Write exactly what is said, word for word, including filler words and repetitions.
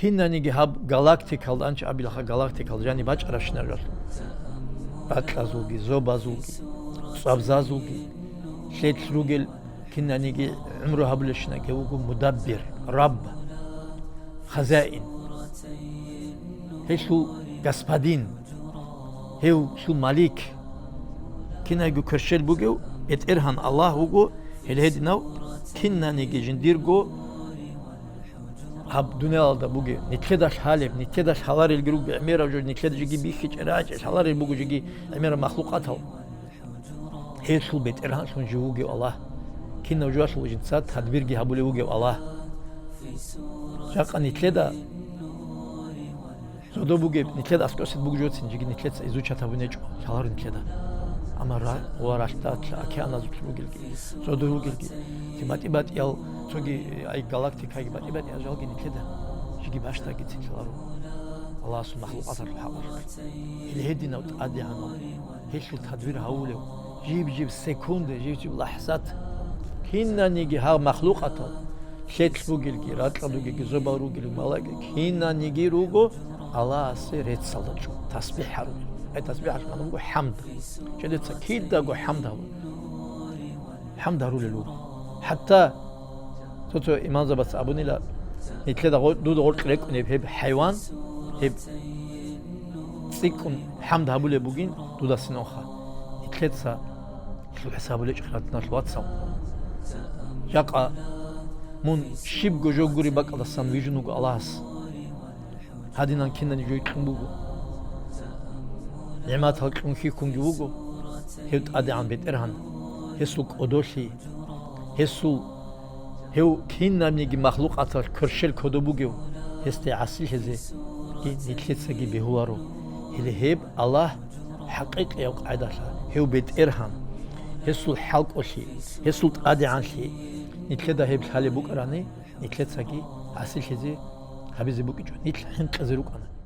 Кинаниги гьаб галактикалда, анча абилаха, галактикалда жаниб бачӀарабщинаб жо. Ракьазулги, зобазулги, цӀвабзазулги, лъелъ ругел кинаниги гӀумру гьабулелщинаб гьев вуго мудаббир, рабб, хазаин. Гьелъул господин, гьев лъул малик. Кинайго кверщел бугев БетӀергьан Аллагь вуго, гьел гьединав кинаниги жиндирго гьаб дуниялалда бугеб, нилъеда лъалеб, нилъеда лъаларелги руго гӀемераб жо, нилъеда жеги бихьичӀеб рачӀи лъаларел буго жеги гӀемераб махлукъатал. Гьелъул БетӀергьанлъун жив вугев Аллагь. Кинав жоялъул жинца тадбирги гьабулев вугев Аллагь. Жакъа нилъеда зодо бугеб, нилъеда аскӀосед бугеб жоцин жеги нилъеца изучат гьабунечӀо, лъаларо нилъеда. Амма ра-, ва ралъдалъ океаназулъ ругелги, зодо ругелги, ти батӀи-батӀиял цоги, ай, галактикаги батӀи-батӀиял жалги нилъеда жеги бащдагицин лъаларо Аллагьасул махлукъаталъул хӀакъалъулъ. Гьел гьединав ТӀадегӀанав, гьелъул тадбир гьавулев, жиб-жиб секунда, жиб-жиб лахӀзат, кинаниги гьаб махлукъатал, лъелъ бугелги, ракьал ругелги, зобал ругелги, малаикги, кинаниги руго Аллагьасе реццалда чӀун, тасбихӀ гьарулел. Гьеб тасбихӀалъ магӀна буго хӀамд. Жидеца кидаго хӀамд гьабун, хӀамд гьарулел руго. ХӀатта цо-цо имамзабаца абунила, нилъеда гъо-, дуда гъоркь рекӀунеб гьеб хӀайван, гьеб цӀикӀкӀун хӀамд гьабулеб бугин дудасинанха. Нилъеца лъугӀиса гьабулечӀо, хириял диналъул вацал. Жакъа мун щибго жо гуреб бакӀалдасан вижун вуго Аллагьас. Гьадинан кинани жой кьун буго. НигӀматал кьун хьихьунги вуго гьев ТӀадегӀан БетӀергьан, гьесул кӀодолъи, гьесул, гьев кинабниги махлукъаталъ кверщел кодоб бугев, гьесде гӀасилъизеги нилъецаги бегьуларо. Гьеле гьеб Аллагь хӀакъикъияб къагӀидалъа, гьев БетӀергьан, гьесул хӀалкӀолъи, гьесул ТӀадегӀанлъи, нилъеда гьеб лъалеб букӀарани, нилъецаги гӀасилъизе гьабизе букӀинчӀо, нилъ хӀинкъизе рукӀана.